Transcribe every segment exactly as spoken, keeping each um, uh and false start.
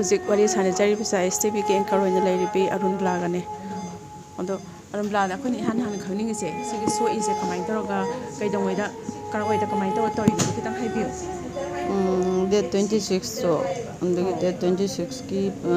ꯍꯧꯖꯤꯛ ꯋꯥꯔꯤ ꯁꯥꯟꯅꯖꯔꯤꯕꯁꯦ ꯑꯥꯏ ꯑꯦꯁ ꯇꯤ ꯚꯤꯒꯤ ꯑꯦꯡꯀꯔ ꯑꯣꯏꯅ ꯂꯩꯔꯤꯕꯤ ꯑꯔꯨꯟꯕꯂꯥꯒꯅꯦ꯫ ꯑꯗꯣ ꯑꯔꯨꯟꯕꯂꯥꯗ ꯑꯩꯈꯣꯏꯅ ꯏꯍꯥꯟ ꯍꯥꯟꯅ ꯈꯪꯅꯤꯡꯉꯤꯁꯦ, ꯁꯤꯒꯤ ꯁꯣꯛꯏꯁꯦ ꯀꯃꯥꯏꯅ ꯇꯧꯔꯒ, ꯀꯩꯗꯧꯉꯩꯗ, ꯀꯔꯥꯏꯋꯥꯏꯗ, ꯀꯃꯥꯏꯅ ꯇꯧꯔ ꯇꯧꯔꯤꯅꯣ ꯈꯤꯇꯪ ꯍꯥꯏꯕꯤꯌꯨ꯫ ꯎꯝ, date twenty six ꯇꯣ, ꯑꯗꯨꯒꯤ ꯑꯣ꯫ Date twenty six ꯀꯤ, ꯑ,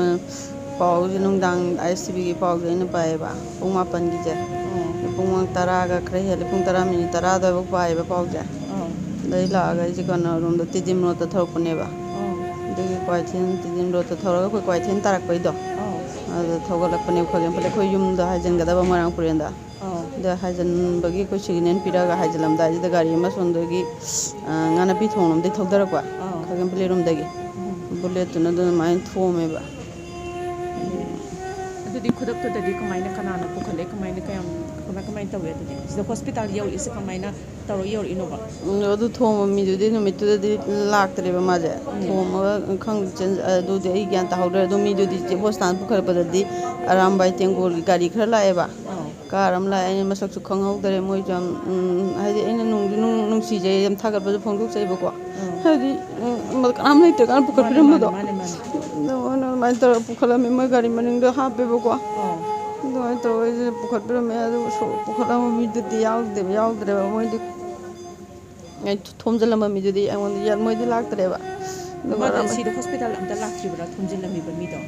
ꯄꯥꯎꯁꯦ ꯅꯨꯡꯗꯥꯡ ꯑꯥꯏ ꯑꯦꯁ ꯇꯤ ꯚꯤꯒꯤ ꯄꯥꯎꯁꯦ ꯑꯩꯅ ꯄꯥꯏꯌꯦꯕ, ꯄꯨꯡ ꯃꯥꯄꯟꯒꯤꯁꯦ꯫ ꯑꯣ꯫ ꯄꯨꯡ ꯇꯔꯥꯒ ꯈꯔ ꯍꯦꯜꯂꯦ, ꯄꯨꯡ ꯇꯔꯥ ꯃꯤꯅꯤꯠ ꯇꯔꯥ ꯑꯗꯨꯋꯥꯏꯐꯥꯎ ꯄꯥꯏꯌꯦꯕ ꯄꯥꯎꯁꯦ꯫ ꯑꯣ꯫ ꯑꯗꯩ ꯂꯥꯛꯑꯒ ꯑꯩꯁꯦ ꯀꯩꯅꯣꯔꯣꯝꯗ, ꯇꯤꯗꯤꯝ ꯔꯣꯗꯇ ꯊꯧꯔꯛꯄꯅꯦꯕ꯫ ꯑꯣ꯫ ꯑꯗꯨꯒꯤ ꯀ꯭ꯋꯥꯏꯊꯦꯜ ꯇꯤꯗꯤꯝ ꯔꯣꯗꯇ ꯊꯧꯔꯒ ꯑꯩꯈꯣꯏ ꯀ꯭ꯋꯥꯏꯊꯦꯜ ꯇꯥꯔꯛꯄꯩꯗꯣ, ꯑꯣ꯫ ꯑꯗꯨꯗ ꯊꯧꯒꯠꯂꯛꯄꯅꯦꯕ ꯈꯥꯒꯦꯝꯄꯂꯤ꯫ ꯑꯩꯈꯣꯏ ꯌꯨꯝꯗ ꯍꯥꯏꯖꯤꯟꯒꯗꯕ ꯃꯣꯏꯔꯥꯡ ꯄꯨꯔꯦꯟꯗ꯫ ꯑꯣ꯫ ꯑꯗ ꯍꯥꯏꯖꯤꯟꯕꯒꯤ ꯑꯩꯈꯣꯏ ꯁꯤꯒꯅꯦꯜ ꯄꯤꯔꯛꯑꯒ ꯍꯥꯏꯖꯤꯜꯂꯝꯗꯥꯏꯁꯤꯗ ꯒꯥꯔꯤ ꯑꯃ ꯁꯣꯝꯗꯒꯤ, ꯑ, ꯉꯥꯅꯄꯤ ꯊꯣꯡꯂꯣꯝꯗꯒꯤ ꯊꯧꯗꯔꯛꯄ, ꯑꯣ꯫ ꯈꯥꯒꯦꯝꯄꯂꯤ ꯔꯣꯝꯗꯒꯤ꯫ ꯎꯝ꯫ Bullet ꯇꯨꯅ ꯑꯗꯨꯃꯥꯏꯅ ꯊꯣꯝꯃꯦꯕ꯫ ꯑꯗꯨꯗꯤ ꯈꯨꯗꯛꯇꯨꯗꯗꯤ ꯀꯃꯥꯏꯅ, ꯀꯅꯥꯅ ꯄꯨꯈꯠꯂꯛꯏ, ꯀꯃꯥꯏꯅ, ꯀꯌꯥꯝ, ꯀꯃꯥꯏ, ꯀꯃꯥꯏꯅ ꯇꯧꯏ? ꯑꯗꯨꯗꯤ ꯁꯤꯗ ꯍꯣꯁꯄꯤꯇꯥꯜ ꯌꯧꯔꯛꯏꯁꯦ ꯀꯃꯥꯏꯅ ꯇꯧꯔ ꯌꯧꯔꯛꯏꯅꯣꯕ? ꯎꯝ, ꯑꯗꯨ ꯊꯣꯝꯕ ꯃꯤꯗꯨꯗꯤ ꯅꯨꯃꯤꯠꯇꯨꯗꯗꯤ ꯂꯥꯛꯇ꯭ꯔꯦꯕ ꯃꯥꯁꯦ꯫ ꯎꯝ꯫ ꯊꯣꯝꯃꯒ ꯈꯪꯗꯦ, ꯆꯦꯟ-, ꯑꯗꯨꯗꯤ ꯑꯩ ꯒ꯭ꯌꯥꯟ ꯇꯥꯍꯧꯗ꯭ꯔꯦ꯫ ꯑꯗꯨ ꯃꯤꯗꯨꯗꯤ ꯍꯣꯁꯄꯤꯇꯥꯜ ꯄꯨꯈꯠꯂꯛꯄꯗꯗꯤ ꯑꯔꯥꯝꯕꯥꯏ ꯇꯦꯡꯒꯣꯜꯒꯤ ꯒꯥꯔꯤ ꯈꯔ ꯂꯥꯛꯑꯦꯕ꯫ ꯑꯥ꯫ Car ꯑꯃ ꯂꯥꯛꯑꯦ, ꯑꯩꯅ ꯃꯁꯛꯁꯨ ꯈꯪꯍꯧꯗꯔꯦ꯫ ꯃꯣꯏꯁꯨ ꯌꯥꯝ, ꯎꯝ, ꯍꯥꯏꯗꯤ ꯑꯩꯅ ꯅꯨꯡꯁꯨ ꯅꯨꯡ-, ꯅꯨꯡꯁꯤꯖꯩ, ꯌꯥꯝ ꯊꯥꯒꯠꯄꯁꯨ ꯐꯣꯡꯗꯣꯛꯆꯩꯕꯀꯣ꯫ ꯑꯥ꯫ ꯍꯥꯏꯗꯤ, ꯎꯝ, ꯀꯅꯥꯝ ꯂꯩꯇ꯭ꯔꯀꯥꯟꯗ ꯄꯨꯈꯠꯄꯤꯔꯝꯕꯗꯣ꯫ ꯃꯥꯅꯦ, ꯃꯥꯅꯦ, ꯃꯥꯅꯦ, ꯃꯥꯅꯦ꯫ ꯑꯗꯨꯃꯥꯏꯅ, ꯑꯗꯨꯃꯥꯏꯅ ꯇꯧꯔꯒ ꯄꯨꯈꯠꯂꯝꯃꯤ, ꯃꯣꯏ ꯒꯥꯔꯤ ꯃꯅꯤꯡꯗ ꯍꯥꯞꯄꯦꯕꯀꯣ꯫ ꯑꯥ꯫ ꯑꯗꯨꯃꯥꯏꯅ ꯇꯧꯔꯒ ꯑꯩꯁꯦ ꯄꯨꯈꯠꯄꯤꯔꯝꯃꯦ꯫ ꯑꯗꯨ ꯁꯣ-, ꯄꯨꯈꯠꯂꯝꯕ ꯃꯤꯗꯨꯗꯤ ꯌꯥꯎꯗꯦꯕ, ꯌꯥꯎꯗ꯭ꯔꯦꯕ꯫ ꯃꯣꯏꯗꯤ ꯑꯩ ꯊꯣꯝꯖꯤꯜꯂꯝꯕ ꯃꯤꯗꯨꯗꯤ ꯑꯩꯉꯣꯟꯗ ꯌꯥ-, ꯃꯣꯏꯗꯤ ꯂꯥꯛꯇ꯭ꯔꯦꯕ꯫ ꯑꯗꯨꯒ ꯃꯥꯗꯣ ꯑꯃ ꯁꯤꯗ ꯍꯣꯁꯄꯤꯇꯥꯜ ꯑꯝꯇ ꯂꯥꯛꯇ꯭ꯔꯤꯕ꯭ꯔꯥ, ꯊꯣꯝꯖꯤꯜꯂꯝꯃꯤꯕ ꯃꯤꯗꯣ?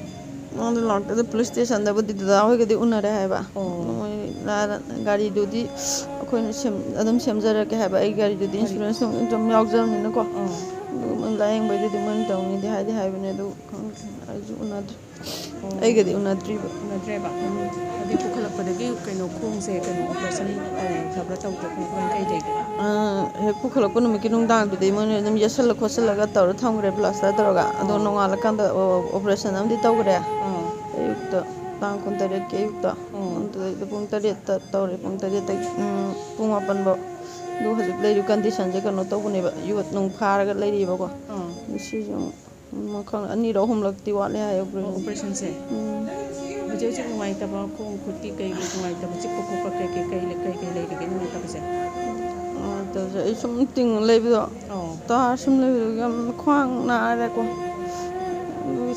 ꯃꯥꯗꯣ ꯂꯥꯛꯇꯦ, ꯑꯗꯣ ꯄꯨꯂꯤꯁ ꯁ꯭ꯇꯦꯁꯟꯗꯕꯨꯗꯤ ꯗꯗꯥ ꯍꯣꯏꯒꯗꯤ ꯎꯅꯔꯦ ꯍꯥꯏꯕ꯫ ꯑꯣ꯫ ꯃꯣꯏ ꯂꯥ-, ꯒꯥꯔꯤꯗꯨꯗꯤ ꯑꯩꯈꯣꯏꯅ ꯁꯦꯝ-, ꯑꯗꯨꯝ ꯁꯦꯝꯖꯔꯛꯀꯦ ꯍꯥꯏꯕ, ꯑꯩ ꯒꯥꯔꯤꯗꯨꯗꯤ ꯒꯥꯔꯤ ꯏꯟꯁꯨꯔꯦꯟꯁ ꯅꯨꯡ ꯑꯗꯨꯝ ꯌꯥꯎꯖꯕꯅꯤꯅꯀꯣ꯫ ꯑꯥ꯫ ꯑꯗꯨꯒ ꯃꯣꯏ ꯂꯥꯏꯌꯦꯡꯕꯩꯗꯨꯗꯤ ꯃꯣꯏꯅ ꯇꯧꯅꯤꯗꯤ ꯍꯥꯏꯗꯤ ꯍꯥꯏꯕꯅꯦ, ꯑꯗꯨ ꯈꯪꯗꯦ, ꯑꯩꯁꯨ ꯎꯅꯗ꯭ꯔꯤ꯫ ꯑꯣ꯫ ꯑꯩꯒꯗꯤ ꯎꯅꯗ꯭ꯔꯤꯕ꯫ ꯎꯅꯗ꯭ꯔꯦꯕ? ꯎꯝ꯫ ꯑꯗꯨꯗꯤ ꯄꯨꯈꯠꯂꯛꯄꯗꯒꯤ ꯀꯩꯅꯣ, ꯈꯣꯡꯁꯦ ꯀꯩꯅꯣ, operation ꯇꯧꯈ꯭ꯔꯕ꯭ꯔꯥ, ꯇꯧꯗ꯭ꯔꯕ꯭ꯔꯥ, ꯀꯃꯥꯏ, ꯀꯩ ꯂꯩꯒꯦ? ꯑ, ꯍꯦꯛ ꯄꯨꯈꯠꯂꯛꯄ ꯅꯨꯃꯤꯠꯀꯤ ꯅꯨꯡꯗꯥꯡꯗꯨꯗꯤ ꯃꯣꯏꯅ ꯑꯗꯨꯝ ꯌꯦꯠꯁꯜꯂ ꯈꯣꯠꯆꯜꯂꯒ ꯇꯧꯔ ꯊꯝꯈ꯭ꯔꯦ, plaster ꯇꯧꯔꯒ꯫ ꯑꯗꯣ ꯑꯣ꯫ ꯅꯣꯡꯉꯥꯜꯂꯀꯥꯟꯗ, ꯑꯣ, operation ꯑꯃꯗꯤ ꯇꯧꯈ꯭ꯔꯦ꯫ ꯑꯥ꯫ ꯑꯌꯨꯛꯇ, ꯇꯥꯡ ꯀꯨꯟꯇꯔꯦꯠꯀꯤ ꯑꯌꯨꯛꯇ꯫ ꯑꯣ꯫ ꯑꯗꯨꯗꯩꯗ ꯄꯨꯡ ꯇꯔꯦꯠꯇ ꯇꯧꯔꯦ, ꯄꯨꯡ ꯇꯔꯦꯠꯇꯩ, ꯎꯝ, ꯄꯨꯡ ꯃꯥꯄꯟ ꯐꯥꯎ꯫ ꯑꯗꯨ ꯍꯧꯖꯤꯛ ꯂꯩꯔꯤꯕ condition ꯁꯦ ꯀꯩꯅꯣ ꯇꯧꯕꯅꯦꯕ, ꯌꯣꯠ ꯅꯨꯡ ꯐꯥꯔꯒ ꯂꯩꯔꯤꯕꯀꯣ꯫ ꯑꯥ꯫ ꯉꯁꯤꯁꯨ ꯑꯃꯨꯛ ꯎꯝ, ꯈꯪ-, ꯑꯅꯤꯔꯛ ꯑꯍꯨꯝꯂꯛꯇꯤ ꯋꯥꯠꯂꯤ ꯍꯥꯏ ꯑꯣ, operation꯫ Operation ꯁꯦ? ꯎꯝ꯫ ꯍꯧꯖꯤꯛ ꯍꯧꯖꯤꯛ ꯅꯨꯡꯉꯥꯏꯇꯕ, ꯈꯣꯡ ꯈꯨꯠꯀꯤ ꯀꯩꯒꯤ ꯅꯨꯡꯉꯥꯏꯇꯕ, ꯆꯤꯛꯄ ꯈꯣꯠꯄ ꯀꯩ ꯀꯩ, ꯀꯩ ꯂꯩ-, ꯀꯩ ꯀꯩ ꯂꯩꯔꯤꯒꯦ ꯅꯨꯡꯉꯥꯏꯇꯕꯁꯦ? ꯅꯨꯡꯉꯥꯏꯇꯕꯁꯦ ꯑꯩ ꯁꯨꯝ ꯇꯤꯡꯉ ꯂꯩꯕꯗꯣ, ꯑꯣ꯫ ꯇꯥꯔ ꯁꯨꯝ ꯂꯩꯕꯗꯣ ꯌꯥꯝ ꯈ꯭ꯋꯥꯡ ꯅꯥꯔꯦꯀꯣ꯫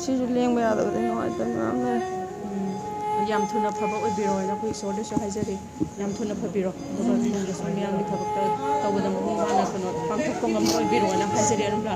ꯁꯤꯁꯨ ꯂꯦꯡꯕ ꯌꯥꯗꯕꯗ ꯅꯨꯡꯉꯥꯏꯇꯕ ꯃꯌꯥꯝ ꯂꯩꯔꯦ꯫ ꯎꯝ, ꯌꯥꯝ ꯊꯨꯅ ꯐꯕ ꯑꯣꯏꯕꯤꯔꯣ ꯍꯥꯏꯅ ꯑꯩꯈꯣꯏ ꯏꯁꯣꯔꯗꯁꯨ ꯍꯥꯏꯖꯔꯤ꯫ ꯌꯥꯝ ꯊꯨꯅ ꯐꯕꯤꯔꯣ, ꯑꯗꯨꯒ ꯇꯨꯡꯗꯁꯨ ꯃꯤꯌꯥꯝꯒꯤ ꯊꯕꯛꯇ ꯇꯧꯕꯗ ꯃꯄꯨꯡ ꯐꯥꯅ ꯀꯩꯅꯣ ꯄꯥꯡꯊꯣꯛꯄ ꯉꯝꯕ ꯑꯣꯏꯕꯤꯔꯣꯅ ꯍꯥꯏꯖꯔꯤ ꯑꯔꯨꯅꯥ꯫